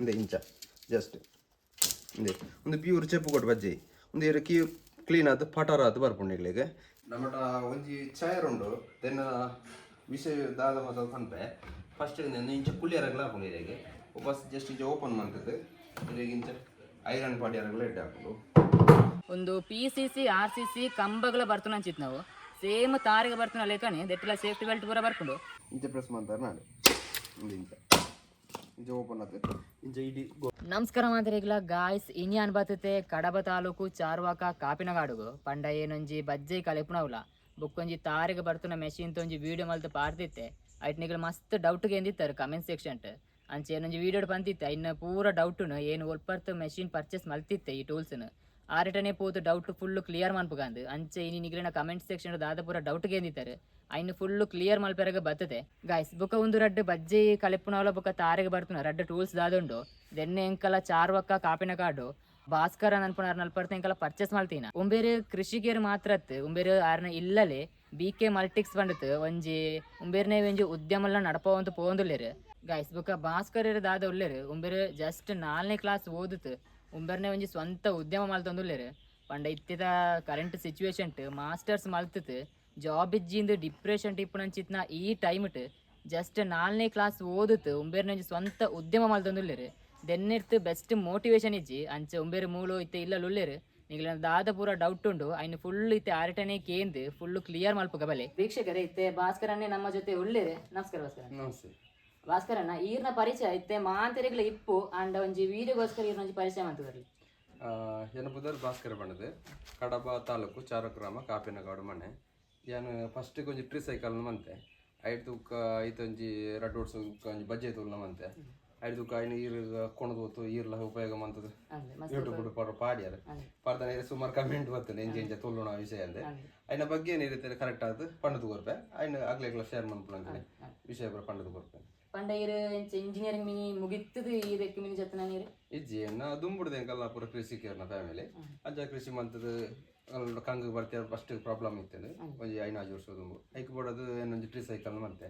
ಇಂದೆ ಇಂಚ ಜಸ್ಟ್ ಇಂದೆ ಒಂದು ಪ್ಯೂರ್ ಚೆಪ್ಪು ಕೊಟ್ಟು ಬಜ್ಜಿ ಒಂದು ಇರ ಕೀ ಕ್ಲೀನ್ ಆದ್ ಪಟಾರ ಆದ್ ಬರ್ಪುಂಡು ನಿಕ್ಲೆಗ್. ನಮ್ಮಟ ಒಂಜಿ ಚೇರ್ ಉಂಡು ದೆನ್ನ ವಿಷಯ ದಾದ ಮಾತ ಪನ್ಪೆ. ಫಸ್ಟ್ ಇಂಚ ಕುಲ್ಲಿಯರಗ್ಲ ಆಪುಂಡು ಇರೆಗ್. ಬಸ್ ಜಸ್ಟ್ ಇಂಚ ಓಪನ್ ಮಂತುದು ಇರೆಗ್ ಇಂಚ ಐರನ್ ಪಾಡಿಯರಗ್ಲ ಎಡ್ಡೆ ಆಪುಂಡು. ಒಂದು P C C R C C ಕಂಬಗಳ ಬರ್ತುನಂಚಿತ್ ನಾವು ಸೇಮ್ ತಾರಿಗೆ ಬರ್ತುನ ಲೇಖನೆ ದೆಟ್ಟಲ ಸೇಫ್ಟಿ ಬೆಲ್ಟ್ ಪೂರ ಬರ್ಪುಂಡು. ಇಂಚ ಪ್ರೆಸ್ ಮಂತಾರೆ ನಾಡು ಇಂದು ಇಂಚ ಇಂಚ ಓಪನ್ ಆತು ಇಂಚ ಇಡೀ. ನಮಸ್ಕಾರ ಮಾತರಿಗ್ಲ ಗಾಯ್ಸ್, ಇನಿ ಅನ್ಬತ್ತತೆ ಕಡಬ ತಾಲೂಕು ಚಾರ್ವಾಕ ಕಾಪಿನಗಾಡುಗು. ಪಂಡ ಏನೊಂಜಿ ಬಜ್ಜೆ ಕಲೆಪುನವುಲ ಬೊಕ್ಕೊಂಜಿ ತಾರಿಗೆ ಬರ್ತುನ ಮೆಷಿನ್ ತೊಂಜಿ ವೀಡಿಯೋ ಮಲ್ತ್ ಪಾಡ್ದಿತ್ತೆ. ಐಟ್ ನಿಗಲ್ ಮಸ್ತ್ ಡೌಟ್ ಕೇಂದಿತ್ತಾರೆ ಕಮೆಂಟ್ ಸೆಕ್ಷನ್. ಅಂಚೆ ಏನೊಂಜಿ ವೀಡಿಯೋ ಪಂತಿತ್ತೆ, ಐನ ಪೂರ ಡೌಟುನು ಏನು ಒಲ್ಪರ್ತ್ ಮೆಷಿನ್ ಪರ್ಚೇಸ್ ಮಲ್ತಿತ್ತೆ ಈ ಟೂಲ್ಸ್ನು ಆರಿಟನೆ ಪೋದು ಡೌಟ್ ಫುಲ್ ಕ್ಲಿಯರ್ ಮನ್ಪುಗಂದು. ಅಂಚೆ ಇನಿ ನಿಗ್ಲಿನ ಕಮೆಂಟ್ ಸೆಕ್ಷನ್ ದಾದ ಪೂರ ಡೌಟ್ ಕೇಂದಿತ್ತಾರೆ, ಐನ್ ಫುಲ್ ಕ್ಲಿಯರ್ ಮಲ್ಪೆರಗ ಬರ್ತದೆ ಗಾಯ್ಸ್. ಬೊಕ ಒಂದು ರಡ್ಡ್ ಬಜ್ಜೆ ಕಲೆಪುನವಲ ಬೊಕ ತಾರೆಗ್ ಬರ್ತುನ ರಡ್ಡ್ ಟೂಲ್ಸ್ ದಾದುಂಡು ದೆನ್ನೆ ಎಂಕಲ ಚಾರ್ವಕ್ಕ ಕಾಪಿನ ಕಾಡು ಭಾಸ್ಕರ ನನ್ಪುನಾರ್ ನಲ್ಪರ್ತ ಎಂಕಲ ಪರ್ಚೇಸ್ ಮಲ್ತಿನ. ಉಂಬೇರು ಕೃಷಿಕರು ಮಾತ್ರ ಅತ್ತು, ಉಂಬೇರು ಆರ್ನ ಇಲ್ಲಲೆ ಬಿ ಕೆ ಮಲ್ಟಿಕ್ಸ್ ಬಂಡತ್ ಒಂಜಿ ಉಂಬೇರ್ನೆ ಒಂಜಿ ಉದ್ಯಮಲ ನಡಪವಂತ ಪೋವೊಂದುಲ್ಲೆರ್ ಗಾಯ್ಸ್. ಬೊಕ ಭಾಸ್ಕರ್ ದಾದ ಉಲ್ಲೆರ್, ಉಂಬೇರು ಜಸ್ಟ್ 4ನೇ ಕ್ಲಾಸ್ ಓದುತ್ತು ಉಂಬೆರ್ನೆ ಒಂಜಿ ಸ್ವಂತ ಉದ್ಯಮ ಮಲ್ತೊಂದುಲ್ಲೆರ್. ಪಂಡ ಇತ್ತಿದ ಕರೆಂಟ್ ಸಿಚುವೇಶನ್ ಮಾಸ್ಟರ್ಸ್ ಮಲ್ತುತು ಜಾಬ್ ಇಜ್ಜಿಂದು ಡಿಪ್ರೆಷನ್ ಟಿಪ್ಪುನಂಚಿತ್ನ ಈ ಟೈಮ್ ಜಸ್ಟ್ 4ನೇ ಕ್ಲಾಸ್ ಓದುತ್ತು ಉಂಬೇರ್ನ ಒಂಜಿ ಸ್ವಂತ ಉದ್ಯಮ ಮಲ್ತೊಂದುಲ್ಲೆರ್. ದೆನ್ನೆರ್ತ್ ಬೆಸ್ಟ್ ಮೋಟಿವೇಶನ್ ಇಜ್ಜಿ. ಅಂಚ ಉಂಬೇರು ಮೂಲು ಇತ್ತೆ ಇಲ್ಲ ಉಲ್ಲೆರ್. ನಿಗ್ಲೆನ ದಾದ ಪೂರ ಡೌಟ್ ಉಂಡು, ಐನ್ ಫುಲ್ ಇತ್ತೆ ಆರಟನೆ ಕೇಂದ್ ಫುಲ್ ಕ್ಲಿಯರ್ ಮಲ್ಪುಗ ಬಲೆ ವೀಕ್ಷಕರೇ. ಇತ್ತೆ ಭಾಸ್ಕರನ್ನೇ ನಮ್ಮ ಜೊತೆ ಉಲ್ಲೆರ್. ನಮಸ್ಕಾರ ಭಾಸ್ಕರ. ನಮಸ್ತೆ. ಭಾಸ್ಕರಣ್ಣ, ಈರ್ನ ಪರಿಚಯ ಇತ್ತೆ ಮಾಂತೆರೆಗ್ಲ ಇಪ್ಪು ಅಂಡ ಒಂಜಿ ವೀಡಿಯೋಗೋಸ್ಕರ ಈರ್ನ ಒಂಜಿ ಪರಿಚಯ ಮಂತು ಬರ್ಲಿ. ಎನ್ನ ಪುದರ್ ಭಾಸ್ಕರ ಬಣ್ಣದು. ಕಡಬ ತಾಲೂಕು, ಚಾರ ಗ್ರಾಮ, ಕಾಪಿನಗಾಡು ಮನೆ. ಯಾನ್ ಫಸ್ಟ್ ಒಂಜಿ ಟ್ರೀ ಸೈಕಲ್ ಮಂತೆ. ಐಟ್ ತೂಕ ಐತೊಂಜಿ ರಡ್ಡ್ ವರ್ಷ ಒಂಜಿ ಬಜ್ಜೆ ತೂಲ್ನ ಮಂತೆ. ಐಟ್ ತೂಕ ಐನ್ ಈರ್ ಕೊಣದು ಹೋತು ಈರ್ಲ ಉಪಯೋಗ ಮಂತದು. ಅಂದೆ ಮಸ್ತ್. ಯೂಟ್ಯೂಬ್ ಪರ ಪಾಡ್ಯಾರ ಪಾಡ್ದನ ಇರೆ ಸುಮಾರು ಕಮೆಂಟ್ ಬರ್ತದೆ, ಎಂಚ ಎಂಚ ತುಲ್ಲುಣ ವಿಷಯ ಅಂದೆ. ಐನ ಬಗ್ಗೆ ಏನಿರುತ್ತೆ ಕರೆಕ್ಟ್ ಆದ್ ಪಂಡದು ಕೊರ್ಪೆ. ಐನ ಅಗ್ಲೆಗ್ಲ ಶೇರ್ ಮನ್ಪುನಂಚನೆ ವಿಷಯ ಪೂರ ಪಂಡದು ಕೊರ್ಪೆ. ಪಂಡ ಈರ್ ಎಂಚ ಇಂಜಿನಿಯರಿಂಗ್ ಮಿನಿ ಮುಗಿತ್ತದು ಈರೆಕ್ ಮಿನಿ ಜತ್ತನ ನೀರು? ಇಜ್ಜಿ, ನಾ ದುಂಬುಡ್ದು ಎಂಕಲ್ನ ಪೂರ ಕೃಷಿಕರ್ನ ಫ್ಯಾಮಿಲಿ. ಅಂಚ ಕೃಷಿ ಮಂತದು ಅಲ್ಲ ಕಂಗ್ ಬರ್ತೀರ. ಫಸ್ಟ್ ಪ್ರಾಬ್ಲಮ್ ಇತ್ತು ಒಂಜಿ 5 ವರ್ಷ ದುಂಬು. ಐಕ್ ಬೋಡದು ಏನೊಂಜಿ ಟ್ರೀ ಸೈಕಲ್ ಮಂತೆ.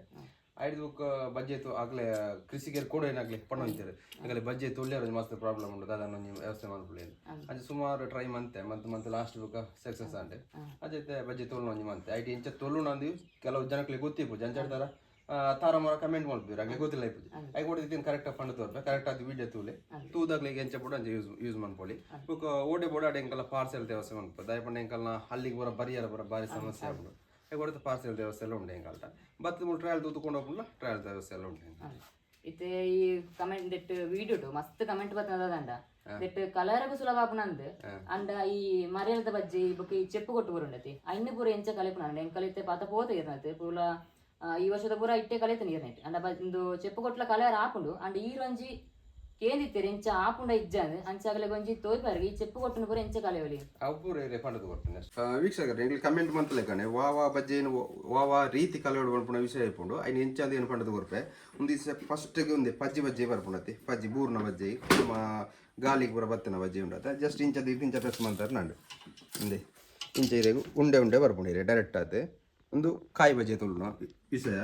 ಐದು ಬೊಕ್ಕ ಬಜ್ಜೆ ತು ಆಗ್ಲೇ ಕೃಷಿಕರು ಕೂಡ ಏನಾಗ್ಲಿ ಪಣ್ಣೊಂತಾರೆ, ಎಂಕಲೆ ಬಜ್ಜೆ ತುಳ್ಯರ ಒಂಜಿ ಮಸ್ತ್ ಪ್ರಾಬ್ಲಮ್ ಉಂಡು, ದಾದ ಒಂಜಿ ವ್ಯವಸ್ಥೆ ಮನ್ಪುಲೆ. ಅಂಚ ಸುಮಾರು ಟ್ರೈ ಮಂತೆ ಮಂತ್ ಮಂತ್ ಲಾಸ್ಟ್ ಬೊಕ್ಕ ಸಕ್ಸಸ್ ಆಂಡೆ. ಅಜೈತೆ ಬಜ್ಜೆ ತುಳ್ನ ಒಂಜಿ ಮಂತೆ. ಐಟ್ ಇಂಚ ತುಳ್ಳುನ ಅಂದು ಕೆಲವು ಜನಕ್ಲೆಗ್ ಗೊತ್ತಿಪ್ಪುಜಿ. ಅಂಚಾಡ್ತಾರ ತಾರ ಮರ ಕಮೆಂಟ್ ಮಲ್ಪುವೆರ್, ಅಗ್ಲೆ ಗೊತ್ತಿಲ್ಲ ಇಪ್ಪುಜಿ. ಐಕ್ ಕೊಡಿದ್ದೀನಿ ಕರೆಕ್ಟ್ ಫಂಡ್ ತೋರ್ಪೆ. ಕರೆಕ್ಟ್ ಆದ್ ವಿಡಿಯೋ ತೂಲೆ, ತೂದಾಗ್ಲೆ ಎಂಚ ಬೋಡು ಅಂಚ ಯೂಸ್ ಯೂಸ್ ಮನ್ಪೊಲಿ. ಬೊಕ್ಕ ಓಡೆ ಬೋಡ ಅಡೆ ಎಂಕಲ್ಲ ಪಾರ್ಸೆಲ್ ವ್ಯವಸ್ಥೆ ಮನ್ಪು. ದಾಯೆ ಪಂಡ ಎಂಕಲ್ನ ಅಲ್ಲಿಗೆ ಬರ ಬರಿಯರ ಬರ ಬಾರಿ ಸಮಸ್ಯೆ ಆಪುಂಡು. ಐಕ್ ಕೊಡಿತ ಪಾರ್ಸೆಲ್ ವ್ಯವಸ್ಥೆ ಎಲ್ಲ ಉಂಡು ಎಂಕಲ್ಟ. ಬತ್ ಮೂಲು ಟ್ರಯಲ್ ತೂತುಕೊಂಡು ಹೋಗ್ಪುಂಡ, ಟ್ರಯಲ್ ವ್ಯವಸ್ಥೆ ಎಲ್ಲ ಉಂಡು ಎಂಕಲ್ಟ. ಇತ್ತೆ ಈ ಕಮೆಂಟ್ ದೆಟ್ ವೀಡಿಯೋಟು ಮಸ್ತ್ ಕಮೆಂಟ್ ಬರ್ತದ. ದೆಟ್ ಕಲರ್ಗು ಸುಲಭ ಆಪುನಂದ್ ಅಂಡ ಈ ಮರ್ಯಾಲದ ಬಜ್ಜಿ ಬೊಕ್ಕ ಈ ಚೆಪ್ಪು ಕೊಟ್ಟು ಬರುಂಡತಿ, ಐನ್ ಪೂರ ಎಂಚ ಕಲೆಪುನ? ಎಂಕಲ್ ಇತ್ತೆ ಪಾತ ಪೋತ ಇರ್ನತೆ ಪೂಲ ಈ ವರ್ಷದ ಪೂರ ಇಟ್ಟೆ ಕಲೆತ ನೀರ್ನೆಟ್. ಅಂಡ ಇಂದು ಚೆಪ್ಪು ಕೊಟ್ಲ ಕಲರ್ ಆಪುಂಡು. ಅಂಡ ಈ ಒಂಜಿ ಕೇಂದಿತ್ತೆರ್ ಎಂಚ ಆಪುಂಡ ಇಜ್ಜಾನ್. ಅಂಚಾಗಲೆ ಒಂಜಿ ತೋಯ್ಪಾರ್ಗೆ ಈ ಚೆಪ್ಪು ಕೊಟ್ಟುನ ಪೂರ ಎಂಚ ಕಲೆವಲಿ? ಅವು ಪೂರ ಇರೆ ಪಂಡದು ಕೊರ್ಪುನೆ. ವೀಕ್ಷಕರೇ, ಎಂಕ್ಲೆ ಕಮೆಂಟ್ ಮಂತಲೆಕನೆ ವಾ ವಾ ಬಜ್ಜೆನ್ ವಾ ವಾ ರೀತಿ ಕಲೆಯೋಡು ಪನ್ಪುನ ವಿಷಯ ಇಪ್ಪುಂಡು. ಐನ್ ಎಂಚ ಏನು ಪಂಡದು ಕೊರ್ಪೆ. ಒಂದು ಫಸ್ಟ್ ಒಂದೆ ಪಜ್ಜಿ ಬಜ್ಜೆ ಬರ್ಪುಂಡತಿ. ಪಜ್ಜಿ ಬೂರ್ನ ಬಜ್ಜೆ, ನಮ್ಮ ಗಾಲಿಗೆ ಪೂರ ಬತ್ತಿನ ಬಜ್ಜೆ ಉಂಡತ. ಜಸ್ಟ್ ಇಂಚ ದೀದ್ ಇಂಚ ಪ್ರೆಸ್ ಮಂತಾರೆ ನಂಡು. ಇಂದೆ ಇಂಚ ಇರೆಗ್ ಉಂಡೆ ಉಂಡೆ ಬರ್ಪುಂಡು ಇರೆ ಡೈರೆಕ್ಟ್ ಆದ್. ಒಂದು ಕಾಯಿ ಬಜ್ಜೆ ತುಳುನ ವಿಷಯ.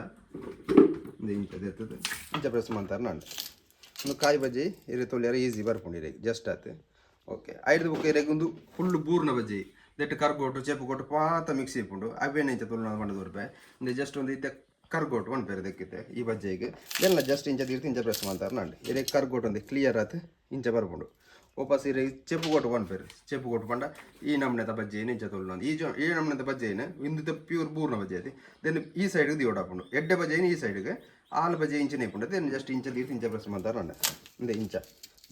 ಇಂದೆ ಇಂಚ ದೆತ್ತದು ಇಂಚ ಪ್ರೆಸ್ ಮಂತಾರೆ ನಂಡು. ಒಂದು ಕಾಯಿ ಬಜ್ಜಿ ಇರೆ ತೊಳಿಯರ ಈಸಿ ಬರ್ಪುಂಡು ಇರೆಗ್ ಜಸ್ಟ್ ಆತ್. ಓಕೆ, ಐಡ್ದು ಬೊಕ್ಕ ಇರೆಗ್ ಒಂದು ಫುಲ್ ಬೂರ್ನ ಬಜ್ಜಿ. ದೆಟ್ಟು ಕರ್ಗೋಟು ಚೆಪ್ಪು ಕೊಟ್ಟು ಪಾತ ಮಿಕ್ಸ್ ಇಪ್ಪುಂಡು. ಅವೇನೆ ಇಂಚ ತುಳುನ ಪಂಡದು ರೂಪಾಯಿ. ಇಂದೆ ಜಸ್ಟ್ ಒಂದು ಇತ್ತೆ ಕರ್ಗೋಟು ಪನ್ಪೆರ್ ದೆಕ್ಕಿತ್ತೆ ಈ ಬಜ್ಜೆಗೆ. ಎಲ್ಲ ಜಸ್ಟ್ ಇಂಚ ತೀರ್ತು ಇಂಚ ಪ್ರೆಸ್ ಮಂತಾರೆ ನಂಡು. ಇರೆಗ್ ಕರ್ಗೋಟು ಒಂದು ಕ್ಲಿಯರ್ ಆತ್ ಇಂಚ ಬರ್ಪುಂಡು. ವಾಪಸ್ ಇರೆ ಚೆಪ್ಪು ಕೊಟ್ಟು ಪನ್ಪೆರ್. ಚೆಪ್ಪು ಕೊಟ್ಟು ಪಂಡ ಈ ನಮೂನೆದ ಬಜ್ಜೆ ಇಂಚ ತುಳುನ. ಈ ಜೊ ಈ ನಮೂನೆದ ಬಜ್ಜೆನ್ ಇಂದು ಪ್ಯೂರ್ ಬೂರ್ನ ಬಜ್ಜೆ ಐತಿ. Then ಈ ಸೈಡ್ಗೆ ದಿಯೋಡಾಪುಂಡು. ಎಡ್ಡೆ ಬಜ್ಜೆನ್ ಈ ಸೈಡ್ಗೆ, ಆಲ್ ಬಜ್ಜೆ ಇಂಚನೆ ಇಪ್ಪುಂಡು. Then just ಇಂಚ ತೀರ್ತು ಇಂಚ ಪ್ರೆಸ್ ಮಂತಾರೆ ನಂಡು. ಇಂದೆ ಇಂಚ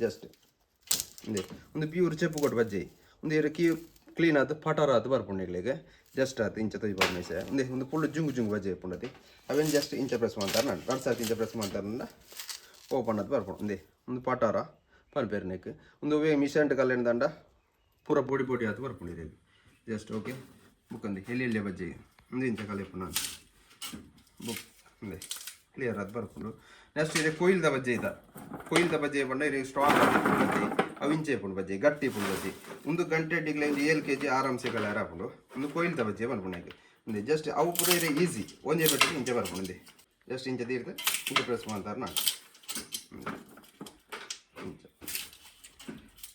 ಜಸ್ಟ್ ಇಂದೆ ಒಂದು ಪ್ಯೂರ್ ಚೆಪ್ಪು ಕೊಟ್ಟು ಬಜ್ಜೆ. ಒಂದು ಇರೆ ಕೀ ಕ್ಲೀನ್ ಆದ್ ಪಟಾರ ಆದ್ ಬರ್ಪುಂಡು ನಿಕ್ಲೆಗ್ ಜಸ್ಟ್ ಆತ್. ಇಂಚ ತೊಯ್ಪಾಪುನ ವಿಷಯ. ಉಂದೆ ಒಂದು ಫುಲ್ ಜುಂಗು ಜುಂಗು ಬಜ್ಜೆ ಇಪ್ಪುಂಡತಿ. ಅವೇನು ಜಸ್ಟ್ ಇಂಚ ಪ್ರೆಸ್ ಮಂತಾರೆ ನಂಡು. ರಡ್ಡ್ ಸರ್ತಿ ಇಂಚ ಪ್ರೆಸ್ ಮಂತಾರಂಡ ಓಪನ್ ಆದ್ ಬರ್ಪುಂಡು. ಉಂದೆ ಒಂದು ಪಟಾರ ಪನ್ಪೆರ್ ನೆಕ್. ಒಂದು ವೇ ಮಿಷನ್ ಕಲ್ಲೇನು ದಂಡ ಪೂರ ಪೊಡಿ ಪೊಡಿ ಆದ್ ಬರ್ಪುಂಡು ಇರೆಗ್ ಜಸ್ಟ್. ಓಕೆ, ಬುಕ್ಕಂದಿ ಎಲ್ಲಿ ಎಲ್ಲಿ ಬಜ್ಜೆ ಒಂದು ಇಂಚ ಕಲೆಪುನ ಬುಕ್. ಉಂದೆ ಕ್ಲಿಯರ್ ಆದ್ ಬರ್ಪುಂಡು. ನೆಕ್ಸ್ಟ್ ಇರೆ ಕೊಯ್ಲ್ದ ಬಜ್ಜೆ ಇದ. ಕೊಯ್ಲ್ದ ಬಜ್ಜೆ ಪಂಡ ಇರೆ ಸ್ಟ್ರಾಂಗ್ ಆದಿಪ್ಪುಂಡು ಬಜ್ಜೆ. ಅವು ಇಂಚೆ ಇಪ್ಪುಂಡು ಬಜ್ಜೆ, ಗಟ್ಟಿ ಇಪ್ಪುಂಡು ಬಜ್ಜೆ. ಒಂದು ಗಂಟೆ ಡಿಗ್ಲೆ ಒಂದು 7 ಕೆಜಿ ಆರಾಮ್ಸೆ ಕಲರ್ ಆಪುಂಡು. ಒಂದು ಕೊಯ್ಲ್ದ ಬಜ್ಜೆ ಪನ್ಪುಂಡು ನೆಕ್. ಉಂದೆ ಜಸ್ಟ್ ಅವು ಪೂರ ಇರೆ ಈಸಿ. ಒಂಜೇ ಬೆಟ್ಟಿಗೆ ಇಂಚೆ ಬರ್ಪುಂಡು. ಉಂದೆ ಜಸ್ಟ್ ಇಂಚ ತೀರ್ದು ಇಂಚ ಪ್ರೆಸ್ ಮಾಡ್ತಾರೆ ನಾನು.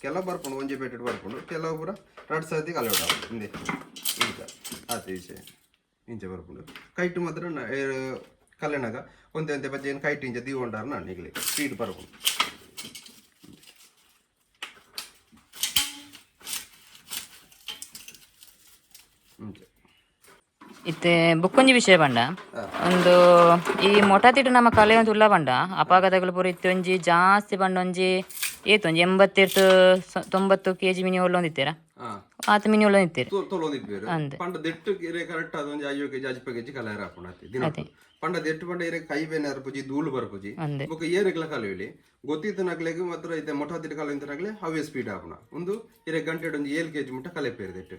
ಕೆಲವು ಬರ್ಪುಂಡು ಒಂಜಿ ಪೇಟೆಡ್ ಬರ್ಪುಂಡು, ಕೆಲವು ಪೂರ ರಡ್ಡ್ ಸರ್ತಿ ಕಲೆ ಇಂದೆ ಇಂಚ ಆತೆ ವಿಷಯ ಇಂಚ ಬರ್ಪುಂಡು. ಕೈಟ್ ಮಾತ್ರ ಕಲೆನಾಗ ಒಂತೆ ಒಂತೆ ಬಜ್ಜೆನ್ ಕೈಟ್ ಇಂಚ ದೀವೊಂಡಾರ ನಿಗಲಿ ಸ್ಪೀಡ್ ಬರ್ಪುಂಡು. ಇಂಚ. ಇತ್ತೆ ಬುಕ್ಕೊಂಜಿ ವಿಷಯ ಪಂಡ ಒಂದು ಈ ಮೊಟತಿಟ್ಟು ನಮ್ಮ ಕಲೆ ಒಂದು ಉಲ್ಲ ಪಂಡ ಅಪಾಗದಗಳು ಪೂರ ಇತ್ತೆ ಒಂಜಿ ಜಾಸ್ತಿ ಪಂಡ ಒಂಜಿ ಏತ್ ಒಂಜಿ 80 90 ಕೆಜಿ ಮಿನಿ ಒಳ್ಳೊಂದಿತ್ತೀರಾ? ಆತ ಮಿನಿ ಒಳ್ಳೊಂದಿತ್ತೀರಿ. ತೊಲೊಂದಿಪ್ಪೇರು. ಅಂದ್. ಪಂಡ ದೆಟ್ಟು ಇರೆ ಕರೆಕ್ಟ್ ಅದು ಒಂಜಿ 5 ಕೆಜಿ 5 ಕೆಜಿ ಕಲರ್ ಆಪುಂಡು ಅತ್ತೆ ದಿನ. ಪಂಡ ದೆಟ್ಟು ಪಂಡ ಇರೆ ಕೈ ಬೇನೆ ಅರ್ಪುಜಿ, ಧೂಳು ಬರ್ಪುಜಿ. ಅಂದೆ. ಬೊಕ ಏರೆಗ್ಲ ಕಲಿಯಲಿ ಗೊತ್ತಿತ್ತನಕ್ಲೆಗ್ ಮಾತ್ರ. ಇತ್ತೆ ಮೊಟತಿಟ್ಟು ಕಲಿಯಂತನಕ್ಲೆ ಅವೇ ಸ್ಪೀಡ್ ಆಪುನ. ಒಂದು ಇರೆ ಗಂಟೆಡ್ ಒಂಜಿ 7 ಕೆಜಿ ಮುಟ್ಟ ಕಲೆಪೇರು ದೆಟ್ಟು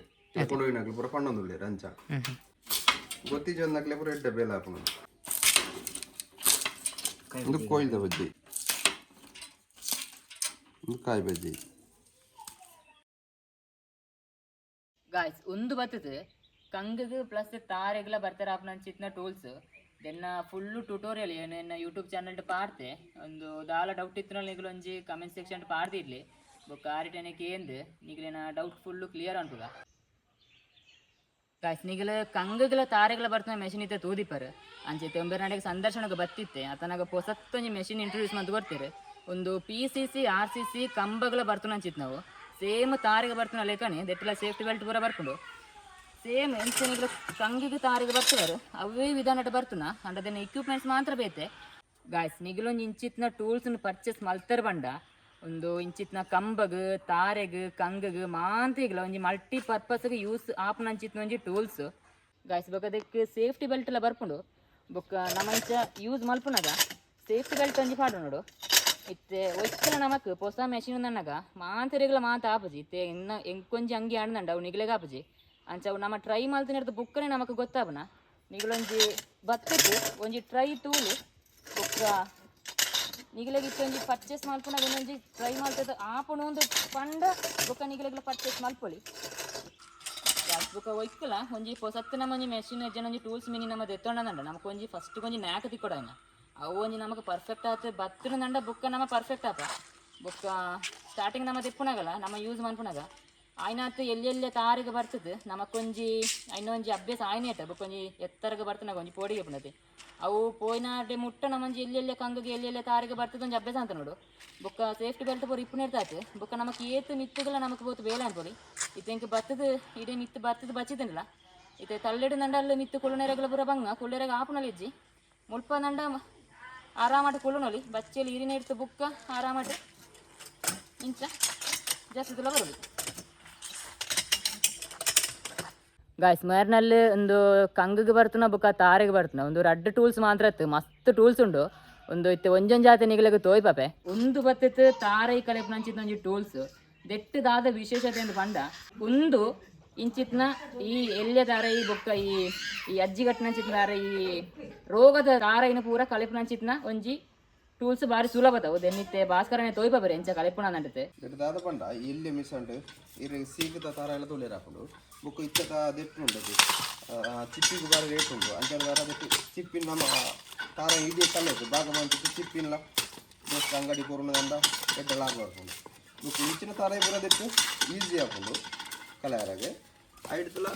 ಕೊಂಡೋಯಿನಕ್ಲು ಪೂರ ಪಂಡೊಂದುಲ್ಲೇರು ಅಂಚ. ಗೊತ್ತಿಜನ್ನಕ್ಲೆ ಪೂರ ಎಡ್ಡೆ ಬೇಲೆ ಆಪುನ. ಒಂದು ಕೋಯಿಲ್ದ ಬಜ್ಜಿ, ಒಂದು ಕಾಯಿ ಬಜ್ಜಿ. ಗಾಯ್ಸ್, ಒಂದು ಬರ್ತದೆ ಕಂಗಗ್ ಪ್ಲಸ್ ತಾರೆಗ್ಲ ಬರ್ತಾರೆ ಆಪುನ ಚಿತ್ನ ಟೂಲ್ಸ್. ದೆನ್ನ ಫುಲ್ಲು ಟ್ಯುಟೋರಿಯಲ್ ಏನೇನ ಯೂಟ್ಯೂಬ್ ಚಾನಲ್ ಪಾಡ್ತೆ. ಒಂದು ದಾಲ ಡೌಟ್ ಇತ್ತು ನಿಗುಲು ಒಂಜಿ ಕಮೆಂಟ್ ಸೆಕ್ಷನ್ ಪಾಡ್ದಿರ್ಲಿ. ಬೊಕ್ಕ ಆರಿಟನೆ ಕೇಂದ್ ನಿಗ್ಲೇನ ಡೌಟ್ ಫುಲ್ಲು ಕ್ಲಿಯರ್ ಅನ್ಪುಗ. ಗಾಯ್ಸ್, ನಿಗಲ ಕಂಗಗ್ಲ ತಾರೆಗ್ಲ ಬರ್ತನ ಮೆಷಿನ್ ಇತ್ತೆ ತೂದಿಪ್ಪರ್. ಅಂಚೆ ತೆಂಬೆರ್ನಾಡಿಗೆ ಸಂದರ್ಶನಕ್ಕೆ ಬತ್ತಿತ್ತೆ ಅತನಾಗ ಪೊಸತ್ತೊಂಜಿ ಮೆಷಿನ್ ಇಂಟ್ರೊಡ್ಯೂಸ್ ಮಂತ್ ಕೊಡ್ತೀರಿ. ಒಂದು PCC RCC ಕಂಬಗಳ ಬರ್ತನ ಅಂಚಿತ್ ನಾವು ಸೇಮ್ ತಾರೆಗೆ ಬರ್ತನ ಲೇಖನಿ. ದೆಟ್ಟಲ ಸೇಫ್ಟಿ ಬೆಲ್ಟ್ ಪೂರ ಬರ್ಪುಂಡು. ಸೇಮ್ ಎಂಚ ಕಂಗಿಗೆ ತಾರಿಗೆ ಬರ್ತವರು ಅವೇ ವಿಧಾನಟ ಬರ್ತುನ ಅಂಡ ಅದನ್ನ ಎಕ್ವಿಪ್ಮೆಂಟ್ಸ್ ಮಾತ್ರ ಬೇತೆ. ಗಾಯ್ಸ್, ನಿಗಲೊಂಜಿ ಇಂಚಿತ್ನ ಟೂಲ್ಸ್ ಪರ್ಚೇಸ್ ಮಲ್ತರ್ ಬಂಡ ಒಂದು ಇಂಚಿತ್ನ ಕಂಬಗ್ ತಾರೆಗ್ ಕಂಗಗ್ ಮಾಂತಿಗ್ಲ ಒಂಜಿ ಮಲ್ಟಿ ಪರ್ಪಸ್ಗೆ ಯೂಸ್ ಆಪುನ ಅಂಚಿತ್ನ ಒಂಜಿ ಟೂಲ್ಸ್. ಗಾಯ್ಸ್, ಬೊಕ ಅದಕ್ಕೆ ಸೇಫ್ಟಿ ಬೆಲ್ಟ್ ಎಲ್ಲ ಬರ್ಪುಂಡು. ಬೊಕ್ಕ ನಮ್ಮ ಇಂಚ ಯೂಸ್ ಮಲ್ಪುನಾಗ ಸೇಫ್ಟಿ ಬೆಲ್ಟ್ ಒಂಜಿ ಪಾಡು ನೋಡು. ಇತ್ತೆ ಒಚ್ಚಲ ನಮಕ್ ಪೊಸ ಮೆಷಿನ್ ನನ್ನಗ ಮಾಂತರಿಗಳ ಮಾತ ಆಪುಜಿ. ಇತ್ತೆ ಇನ್ನ ಎಂಕೊಂಜಿ ಅಂಗಿ ಆಂಡ ಅವು ನಿಗಲೆಗ್ ಆಪುಜಿ. ಅಂಚ ಅವು ನಮ್ಮ ಟ್ರೈ ಮಲ್ತಿನ ಬುಕ್ಕನೆ ನಮಕ್ ಗೊತ್ತಾಪುನ. ನಿಗಲೊಂಜಿ ಬತ್ತಕ್ಕೆ ಒಂಜಿ ಟ್ರೈ ತೂಲು. ಬೊಕ್ಕ ನಿಗಲೆಗ್ ಇತ್ತೆ ಒಂಜಿ ಪರ್ಚೇಸ್ ಮಲ್ಪುನಾಗ ಒಂಜಿ ಟ್ರೈ ಮಲ್ತದ ಆಪುನು ಒಂದು ಪಂಡ ಬೊಕ್ಕ ನಿಗಲೆಗ್ಲ ಪರ್ಚೇಸ್ ಮಲ್ಪೊಲಿ. ಬೊಕ್ಕ ಒಯ್ಕಲ ಒಂಜಿ ಪೊಸತ್ತು ನಮ್ಮ ಒಂಜಿ ಮೆಷಿನ್ ಜನ ಒಂಜಿ ಟೂಲ್ಸ್ ಮಿನಿ ನಮ್ಮ ದೆತ್ತೊಂಡ ನಮಕ್ ಒಂಜಿ ಫಸ್ಟ್ ಒಂಜಿ ನ್ಯಾಕ್ ತಿಕ್ಕೊಡಾಯ್ನ. ಅವು ಒಂಜಿ ನಮಕ್ ಪರ್ಫೆಕ್ಟ್ ಆತ ಬತ್ತಿನ ಬೊಕ್ಕ ನಮ್ಮ ಪರ್ಫೆಕ್ಟ್ ಆಪ. ಬೊಕ್ಕ ಸ್ಟಾರ್ಟಿಂಗ್ ನಮ್ಮ ದೆಪ್ಪುನಾಗಲ ನಮ್ಮ ಯೂಸ್ ಮನ್ಪುನಾಗ ಆಯ್ನಾತ್ ಎಲ್ಲಿ ಎಲ್ಲಿ ತಾರಿಗೆ ಬರ್ತದೆ ನಮಕೊಂಜಿ ಐನೊಂಜಿ ಅಭ್ಯಾಸ ಆಯ್ನೇಟ. ಬೊಕ್ಕ ಒಂಜಿ ಎತ್ತರಗೆ ಬರ್ತನಾಗ ಒಂಜಿ ಪೋಡಿಗೆ ಪುನತಿ ಅವು ಪೋಯಿನಾಡೆ ಮುಟ್ಟ ನಮ್ಮೊಂಜಿ ಎಲ್ಲಿ ಎಲ್ಲಿ ಕಂಗಗೆ ಎಲ್ಲಿ ಎಲ್ಲಿ ತಾರಿಗೆ ಬರ್ತದೆ ಒಂಜಿ ಅಭ್ಯಾಸ ಅಂತ ನೋಡು. ಬೊಕ್ಕ ಸೇಫ್ಟಿ ಬೆಲ್ಟ್ ಪೂರ ಇಪ್ಪುನೇರ್ತಾತು. ಬೊಕ್ಕ ನಮಕ್ ಏತ್ ಮಿತ್ತುಗಳ ನಮಕ್ ಬೋತು ಬೇಲೆ ಅನ್ಪೊಲಿ. ಇತ್ತೆ ಇಂಕ್ ಬತ್ತದ ಇಡೀ ಮಿತ್ತು ಬತ್ತದ ಬಚ್ಚಿದನಿಲ್ಲ. ಇತ್ತೆ ತಳ್ಳೆಡು ನಂಡ ಅಲ್ಲಿ ಮಿತ್ತು ಕುಳ್ಳುನೆರಗಲ ಪೂರ ಬಂಗ ಕುಳ್ಳೆರಗ ಆಪುನಲಿ ಇಜ್ಜಿ. ಮುಲ್ಪ ನಂಡ ಆರಾಮಾಟ ಕುಳ್ಳುನೊಲಿ ಬಚ್ಚೆಲಿ ಇರಿನ ಇಡ್ತು. ಬುಕ್ಕ ಆರಾಮಾಟ ಇಂಚ ಜಾಸ್ತಿ ತುಲ ಬರೋದು. ಗಾಯ್ಸ್, ಮೇರ್ನಲ್ಲಿ ಒಂದು ಕಂಗಗೆ ಬರ್ತನ ಬೊಕ್ಕ ತಾರೆಗೆ ಬರ್ತನ ಒಂದು ರಡ್ಡ್ ಟೂಲ್ಸ್ ಮಾತ್ರ ಇತ್ತು. ಮಸ್ತ್ ಟೂಲ್ಸ್ ಉಂಡು. ಒಂದು ಇತ್ತೆ ಒಂಜೊಂದು ಜಾತಿ ನಿಗಲೆಗ್ ತೋಯ್ ಪಾಪೆ. ಒಂದು ಬತ್ತಿತ್ತು ತಾರೈ ಕಲೆಪುನಂಚಿತ್ನ ಒಂಜಿ ಟೂಲ್ಸ್. ದೆಟ್ಟು ದಾದ ವಿಶೇಷತೆ ಎಂದು ಪಂಡ ಒಂದು ಇಂಚಿತ್ನ ಈ ಎಲ್ಯ ತಾರೈ ಬೊಕ್ಕ ಈ ಈ ಅಜ್ಜಿಗಟ್ಟಿನಂಚಿತ್ನ ತಾರೈ, ಈ ರೋಗದ ತಾರೈನ ಪೂರ ಕಲೆಪುನಂಚಿತ್ನ ಒಂಜಿ ಟೂಲ್ಸ್. ಬಾರಿ ಸುಲಭದ ದೆನ್ನಿತ್ತೆ ಭಾಸ್ಕರನೇ ತೋಯ್ ಪಾಪರೆ ಎಂಚ ಕಲೆಪುನ ಅಂಟತೆ. ದೆಟ್ಟು ದಾದ ಪಂಡ ಎಲ್ಲಿ ಮಿಸ್ ಉಂಟು ಇರೆ ಸೀಕದ ತಾರ ಎಲ್ಲ ತೊಲೇರ್ ಹಾಕೊಂಡು. ಬೊಕ್ಕ ಇಚ್ಚದ ದೆಟ್ಟು ಉಂಟು ಅದು ಚಿಪ್ಪಿಗೆ ಬಾರಿ ರೇಟ್ ಉಂಟು. ಅಂಚ ದಾರ ದೆಟ್ಟು ಚಿಪ್ಪಿನ ನಮ್ಮ ತಾರ ಇಡೀ ಕಲೆದು ಭಾಗ ಮಂತಿತ್ತು. ಚಿಪ್ಪಿನ್ಲ ದೋಸ್ತ ಅಂಗಡಿ ಕೊರುನದಂಡ ಎಡ್ಡೆ ಲಾಭ ಬರ್ಪುಂಡು. ಬೊಕ್ಕ ಇಂಚಿನ ತಾರ ಪೂರ ದೆಟ್ಟು ಈಸಿ ಆಪುಂಡು ಕಲೆಯರಾಗೆ. ಐಡ್ತಲ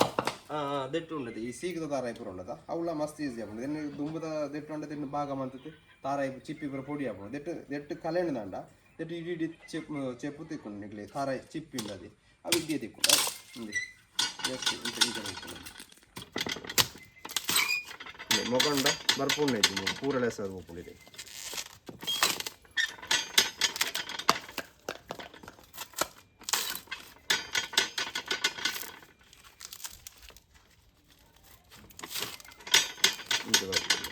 ದೆಟ್ಟು ಉಂಡದು ಈ ಸೀಕದ ತಾರ ಪೂರ ಉಂಡದ ಅವಳ ಮಸ್ತ್ ಈಸಿ ಆಪುಂಡು. ದೆನ್ನು ದುಂಬುದ ದೆಟ್ಟು ಉಂಡ ದೆನ್ನು ಭಾಗ ಮಂತದ್ದು ತಾರ ಚಿಪ್ಪಿ ಪೂರ ಪೊಡಿ ಆಪುಂಡು. ದೆಟ್ಟು ದೆಟ್ಟು ಕಲೆಣದಂಡ ದೆಟ್ಟು ಇಡೀ ಇಡೀ ಚೆಪ್ಪು ಚೆಪ್ಪು ತಿಕ್ಕೊಂಡು ನಿಗ್ಲಿ ತಾರ ಚಿಪ್ಪಿ ಉಂಡది ಅವು ಇಡ್ಡಿ ತಿಕ್ಕೊಂಡು ಇಂದೆ ಜಸ್ಟ್ ಇಂಚ ಇಂಚ ತಿಕ್ಕೊಂಡು ಮೊಗಂಡ ಬರ್ಪುಂಡು ಐತಿ ಪೂರ ಲೆಸ ಪೋಪುಂಡು ಇದೆ. ಇಂಚ ಬರ್ಪುಂಡು.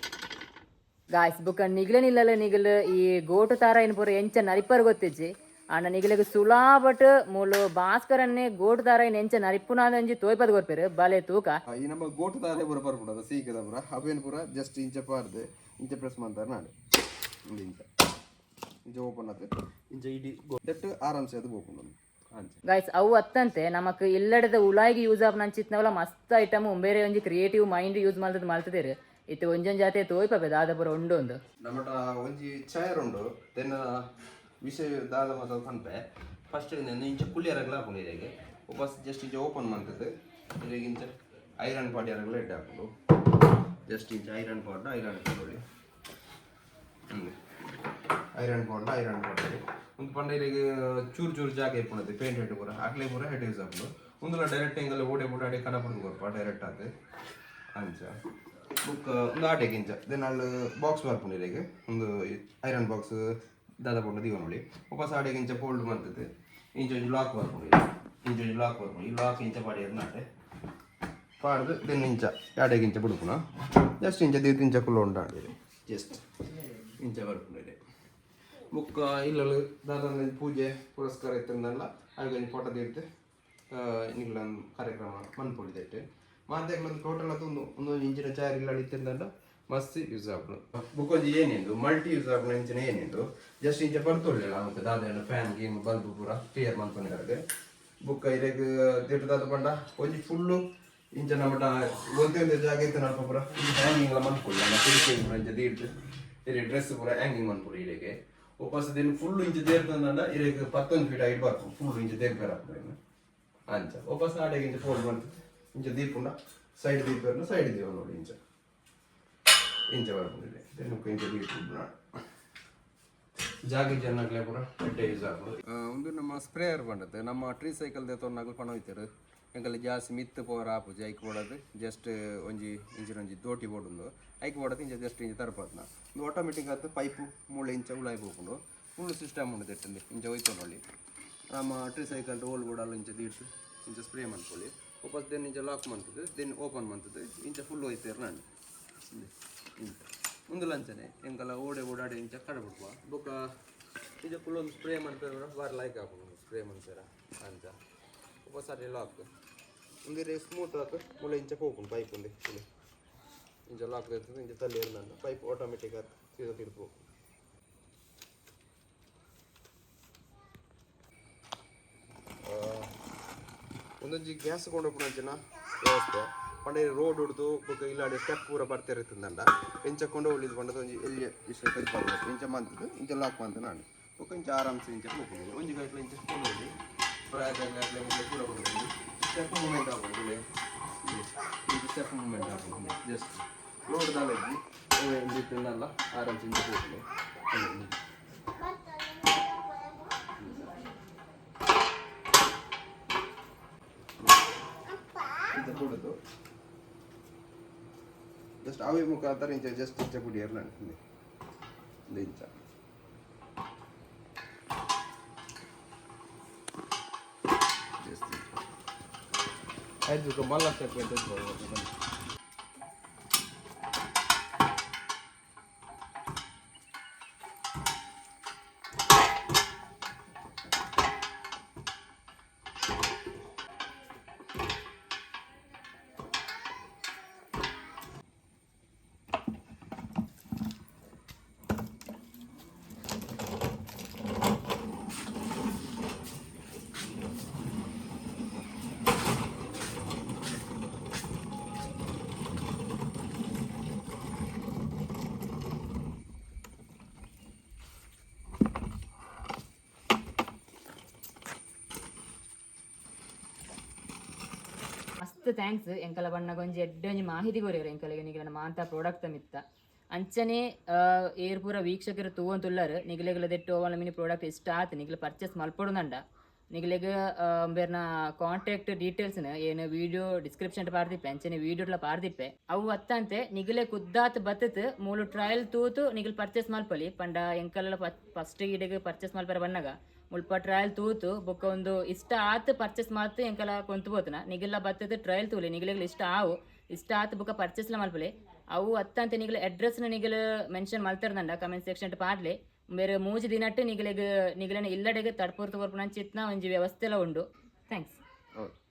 ಗಾಯ್ಸ್, ಬುಕ್ಕ ನಿಗ್ಲೆ ನಿಲ್ಲಲ್ಲ ನಿಗಲ್ ಈ ಗೋಟು ತಾರ ಏನು ಪೂರ ಎಂಚ ನರಿಪರ್ ಗೊತ್ತಿಜ್ಜಿ. ಆಂಡ ನಿಗಲೆಗ್ ಸುಲಾಬಟ್ ಮೂಲು ಭಾಸ್ಕರನ್ನೇ ಗೋಟು ತಾರ ಇನ್ ಎಂಚ ನರಿಪುನಾದ ಒಂಜಿ ತೋಯ್ಪದ್ ಕೊರ್ಪೆರು ಬಾಲೆ ತೂಕ. ಈ ನಮ್ಮ ಗೋಟು ತಾರೆ ಪೂರ ಬರ್ಪುಂಡು ಅದು ಸೀಕದ ಪೂರ ಅವೇನು ಪೂರ ಜಸ್ಟ್ ಇಂಚ ಪಾರ್ದು ಇಂಚ ಪ್ರೆಸ್ ಮಾಡ್ತಾರೆ ನಾಡು. ಇಂದು ಇಂಚ ಇಂಚ ಓಪನ್ ಆತು ಇಂಚ ಇಡೀ ದೆಟ್ಟು ಆರಾಮ್ಸೆ ಅದು ಓಪನ್ ಅಂಚ. ಗಾಯ್ಸ್, ಅವು ಅತ್ತಂತೆ ನಮಕ್ ಇಲ್ಲಡದ ಉಲಾಯಿಗೆ ಯೂಸ್ ಆಪ್ ನಂಚಿತ್ನವಲ ಮಸ್ತ್ ಐಟಮ್ ಬೇರೆ ಒಂಜಿ ಕ್ರಿಯೇಟಿವ್ ಮೈಂಡ್ ಯೂಸ್ ಮಲ್ತದ್ ಮಲ್ತದೇರು. ಇತ್ತೆ ಒಂಜೊಂಜಿ ಜಾತೆ ತೋಯ್ಪೆ ದಾದ ಪೂರ ಉಂಡು ಒಂದು. ನಮ್ಮಟ ಒಂಜಿ ಚೇರ್ ಉಂಡು. ದೆನ್ನ ವಿಷಯ ದಾದ ಮಾತ ಪನ್ಪೆ. ಫಸ್ಟ್ ಇಂಚ ಕುಲ್ಲಿಯರಗ್ಲ ಆಪುಂಡು ಇರೆಗ್. ಬಸ್ ಜಸ್ಟ್ ಇಂಚ ಓಪನ್ ಮಂತದ್ದು ಇರೆಗ್ ಇಂಚ ಐರನ್ ಪಾಡ್ಯರಗ್ಲ ಎಡ್ಡೆ ಆಪುಂಡು. ಜಸ್ಟ್ ಇಂಚ ಐರನ್ ಪಾಡ್ಡ ಐರನ್ ಪಾಡೊಲಿ. ಐರನ್ ಪಾಡ್ಡ ಐರನ್ ಪಾಡೊಲಿ. ಒಂದು ಪಂಡ ಇರೆಗ್ ಚೂರು ಚೂರು ಜಾಗ ಇಪ್ಪುನದು ಪೇಂಟ್ ಹೆಡ್ ಪೂರ ಅಕ್ಲೆ ಪೂರ ಹೆಡ್ ಯೂಸ್ ಆಪುಂಡು. ಉಂದುಲ ಡೈರೆಕ್ಟ್ ಎಂಗಲ್ ಓಡೆ ಪೂರ ಅಡೆ ಕಡಪುಡ್ದು ಕೊರ್ಪ ಡೈರೆಕ್ಟ್ ಆದ್ ಅಂಚ. ಬುಕ್ಕ ಒಂದು ಆಟೆಗೆ ಇಂಚ then ಅಲ್ಲಿ ಬಾಕ್ಸ್ ಬರ್ಪುಂಡು ಇರೆಗ್. ಒಂದು ಐರನ್ ಬಾಕ್ಸ್ ದಾದ ಪುಂಡು ದೀವೊನೊಲಿ. ವಾಪಸ್ ಆಡೆಗೆ ಇಂಚ ಫೋಲ್ಡ್ ಮಂತುದು ಇಂಚ ಒಂಜಿ ಲಾಕ್ ಬರ್ಪುಂಡು ಇರೆಗ್. ಇಂಚ ಒಂಜಿ ಲಾಕ್ ಬರ್ಪುಂಡು. ಈ ಲಾಕ್ ಇಂಚ ಪಾಡಿಯೆರ್ ನಾಟೆ ಪಾಡ್ದು then ಇಂಚ ಆಡೆಗೆ ಇಂಚ ಬುಡುಪುನ. ಜಸ್ಟ್ ಇಂಚ ದೀದ್ ಇಂಚ ಕುಲ್ಲೊಂಡು ಜಸ್ಟ್ ಇಂಚ ಬರ್ಪುಂಡು ಇರೆಗ್. ಬುಕ್ಕ ಇಲ್ಲಲು ದಾದ ಪೂಜೆ ಪುರಸ್ಕಾರ ಇತ್ತಂದಲ್ಲ ಅವು ಒಂಜಿ ಫೋಟೋ ದೀಡ್ದು ನಿಗ್ಲ ಕಾರ್ಯಕ್ರಮ ಮನ್ಪೊಲಿ. ಮಾತೆಗ್ಲ ಟೋಟಲ್ ಅದು ಒಂದು ಒಂದೊಂದು ಇಂಚಿನ ಚೇರ್ ಇಲ್ಲ ಇತ್ತಿಂದಂಡ ಮಸ್ತ್ ಯೂಸ್ ಆಪುಂಡು. ಬುಕ್ಕೊಂಜಿ ಏನಿಂಡು ಮಲ್ಟಿ ಯೂಸ್ ಆಪುನ ಇಂಚಿನ ಏನಿಂಡು. ಜಸ್ಟ್ ಇಂಚ ಪರ್ತೊಳ್ಳಿಲ್ಲ ಮತ್ತೆ ದಾದ ಫ್ಯಾನ್ ಗೇಮ್ ಬಲ್ಬ್ ಪೂರ ಕ್ಲಿಯರ್ ಮನ್ಪೊಂದಿರಾಗ. ಬುಕ್ಕ ಇರೆಗ್ ದಿಟ್ಟು ದಾದ ಪಂಡ ಒಂಜಿ ಫುಲ್ಲು ಇಂಚ ನಮ್ಮಟ ಒಂದೇ ಒಂದೇ ಜಾಗ ಇತ್ತು ನಲ್ಪ ಪೂರ ಹ್ಯಾಂಗಿಂಗ್ ಎಲ್ಲ ಮನ್ಪೊಲಿ. ನಮ್ಮ ಕಿಟಕಿ ಪೂರ ಇಂಚ ದೀಡ್ದು ಇರೆ ಡ್ರೆಸ್ ಪೂರ ಹ್ಯಾಂಗಿಂಗ್ ಮನ್ಪೊಲಿ ಇರೆಗೆ. ವಾಪಸ್ ದಿನ ಫುಲ್ ಇಂಚ ದೇರ್ತಂಡ ಇರೆಗ್ 11 ಫೀಟ್ ಹೈಟ್ ಬರ್ಪುಂಡು. ಫುಲ್ ಇಂಚ ದೇರ್ಪೇರ ಅಂಚ. ವಾಪಸ್ ಆಡೆಗೆ ಇಂಚ ಫೋಲ್ಡ್ ಮಾಡ್ತದೆ ಇಂಚ ದೀಪುಂಡ ಸೈಡ್ ದೀಪೇರ್ನ ಸೈಡ್ ದೀವ ನೋಡಿ ಇಂಚ ಇಂಚ ಬರ್ಪುಂಡು. ಇಲ್ಲಿ ಇಂಚ ದೀಪುಂಡು ಜಾಗ ಜನಕ್ಲೆ ಪೂರ ಎಡ್ಡೆ ಯೂಸ್ ಆಪುಂಡು. ಒಂದು ನಮ್ಮ ಸ್ಪ್ರೇಯರ್ ಬಂದದ್ದು. ನಮ್ಮ ಟ್ರೀ ಸೈಕಲ್ ದೇತೊನ್ನಾಗಲು ಪಣ ಹೋಯ್ತಾರೆ. ಎಂಕಲ್ ಜಾಸ್ತಿ ಮಿತ್ತು ಪೋರ ಆಪುಜಿ. ಐಕ್ ಬೋಡದು ಜಸ್ಟ್ ಒಂಜಿ ಇಂಚಿನ ಒಂಜಿ ದೋಟಿ ಬೋಡುಂಡು. ಐಕ್ ಬೋಡದು ಇಂಚ ಜಸ್ಟ್ ಇಂಚ ತರಪತ್ನ ಒಂದು ಆಟೋಮೆಟಿಕ್ ಆತು ಪೈಪು ಮೂಳೆ ಇಂಚ ಉಳಾಯಿ ಪೋಪುಂಡು. ಫುಲ್ ಸಿಸ್ಟಮ್ ಉಂಡು ದೆಟ್ಟಂದು ಇಂಚ ಹೋಯ್ತೊಂಡೊಳ್ಳಿ. ನಮ್ಮ ಟ್ರೀ ಸೈಕಲ್ ಓಲ್ ಬೋಡಲ್ಲ ಇಂಚ ದೀಡ್ದು ಇಂಚ ಸ್ಪ್ರೇ ಮನ್ಪೊಲಿ. ವಾಪಸ್ then ಇಂಚ ಲಾಕ್ ಮಂತದ್ದು then open ಮಂತದ್ದು ಇಂಚ ಫುಲ್ ಹೋಯ್ತೇರ್ ನಾನು ಇಂಚ. ಒಂದು ಲಂಚನೆ ಎಂಕಲ ಓಡೆ ಓಡಾಡಿ ಇಂಚ ಕಡಬಿಡ್ವ. ಬೊಕ್ಕ ಇಂಚ ಫುಲ್ ಒಂದು ಸ್ಪ್ರೇ ಮನ್ಪೇರ ಬಾರಿ ಲೈಕ್ ಆಪುಂಡು ಸ್ಪ್ರೇ ಮನ್ಪೇರ ಅಂಚ. ವಾಪಸ್ ಲಾಕ್ ಒಂದಿರೆ ಸ್ಮೂತ್ ಆತು ಮುಳೆ ಇಂಚ ಪೋಪುಂಡು ಪೈಪ್ ಉಂದೆ ಇಲ್ಲಿ ಇಂಚ ಲಾಕ್ ಇರ್ತದೆ. ಇಂಚ ತಲ್ಲಿ ಇರ್ನಂಡ ಪೈಪ್ ಆಟೋಮೆಟಿಕ್ ಆತು ಸೀದಾ ತಿರ್ಪು. ಒಂದೊಂಜಿ ಗ್ಯಾಸ್ ಕೊಂಡೋಪುನ ವ್ಯವಸ್ಥೆ ಪಂಡ ರೋಡ್ ಹುಡ್ದು ಬೊಕ್ಕ ಇಲ್ಲಾಡೆ ಸ್ಟೆಪ್ ಪೂರ ಬರ್ತಿರ್ತದಂಡ. ಇಂಚ ಕೊಂಡು ಉಳಿದು ಪಂಡದ ಒಂಜಿ ಎಲ್ಲಿ ವಿಷಯ ಕಲ್ಪಾಗ ಇಂಚ ಮಂತದ್ದು ಇಂಚ ಲಾಕ್ ಮಂತ ನಾಡು. ಬೊಕ್ಕ ಇಂಚ ಆರಾಮ್ಸೆ ಇಂಚ ಪೋಪುಂಡು. ಒಂಜಿ ಗಂಟೆ ಇಂಚ ಕೊಂಡೋಗಿ ಪ್ರಾಯದ ಪೂರ ಕೊಂಡೋಗಿ ಸ್ಟೆಪ್ ಮೂವ್ಮೆಂಟ್ ಆಪುಂಡು. ಇಂಚ ಸ್ಟೆಪ್ ಮೂವ್ಮೆಂಟ್ ಆಪುಂಡು. ಜಸ್ಟ್ ರೋಡ್ ದಾಲಜ್ಜಿ ಇಂಚಿತ್ತಲ್ಲ ಆರಾಮ್ಸೆ ಇಂಚ ಪೋಪುಂಡು. ಇಂಚ ಕೊಡುದು ಜಸ್ಟ್ ಅವೇ ಮುಖಾಂತರ ಇಂಚ ಜಸ್ಟ್ ಇಂಚ ಪುಡಿಯರ್ ನಾನು ಇಂಚ ಜಸ್ಟ್ ಆಯ್ತು. ಮಲ್ಲ ಸ್ಟೆಪ್ ಅಂತ. ಮಸ್ತ್ thanks. ಎಂಕಲ ಬಣ್ಣಗ ಒಂಜಿ ಎಡ್ಡೆ ಒಂಜಿ ಮಾಹಿತಿ ಕೊರಿಯರ್ ಎಂಕಲಿಗೆ ನಿಗಲನ ಮಾಂತ ಪ್ರಾಡಕ್ಟ್ ಮಿತ್ತ. ಅಂಚನೆ ಏರ್ ಪೂರ ವೀಕ್ಷಕರು ತೂವಂತುಲ್ಲರ್ ನಿಗಲೆಗ್ಲ ದೆಟ್ಟು ಓವಲ ಮಿನಿ ಪ್ರಾಡಕ್ಟ್ ಇಷ್ಟ ಆತು ನಿಗಲ ಪರ್ಚೇಸ್ ಮಲ್ಪೊಡುಂದಂಡ ನಿಗಲೆಗ್ ಬೇರ್ನ ಕಾಂಟ್ಯಾಕ್ಟ್ ಡೀಟೇಲ್ಸ್ ಏನು ವಿಡಿಯೋ ಡಿಸ್ಕ್ರಿಪ್ಷನ್ ಪಾರ್ದಿಪ್ಪೆ, ಅಂಚನೆ ವಿಡಿಯೋಟ್ಲ ಪಾರ್ದಿಪ್ಪೆ. ಅವು ಅತ್ತಂತೆ ನಿಗಲೆ ಕುದ್ದಾತ್ ಬತ್ತತ್ ಮೂಲು ಟ್ರಯಲ್ ತೂತು ನಿಗಲ್ ಪರ್ಚೇಸ್ ಮಲ್ಪಲಿ. ಪಂಡ ಎಂಕಲ್ಲ ಫಸ್ಟ್ ಈಡೆಗ್ ಪರ್ಚೇಸ್ ಮಲ್ಪರ ಬಣ್ಣಗ ಮುಲ್ಪ ಟ್ರಯಲ್ ತೂತು ಬೊಕ್ಕ ಒಂದು ಇಷ್ಟ ಆತ್ ಪರ್ಚೇಸ್ ಮಾತು ಎಂಕಲ ಕೊಂತು ಪೋತುನ. ನಿಗಲ ಬತ್ತದ ಟ್ರಯಲ್ ತೂಲಿ, ನಿಗಲೆಗ್ಲ ಇಷ್ಟ ಆವು, ಇಷ್ಟ ಆತ್ ಬೊಕ್ಕ ಪರ್ಚೇಸ್ ಲ ಮಲ್ಪಲೆ. ಅವು ಅತ್ತಂತೆ ನಿಗಲ ಅಡ್ರೆಸ್ ನಿಗಲ ಮೆನ್ಷನ್ ಮಲ್ತಿರ್ದಂಡ ಕಮೆಂಟ್ ಸೆಕ್ಷನ್ ಪಾಡ್ಲೆ. ಬೇರೆ 3 ದಿನಟ್ಟು ನಿಗಲೆಗ್ ನಿಗಲನ ಇಲ್ಲಡೆಗ್ ತಡ್ಪೊರ್ತು ಕೊರ್ಪುನ ಅಂಚಿತ್ನ ಒಂಜಿ ವ್ಯವಸ್ಥೆಲ ಉಂಡು. Thanks. Okay.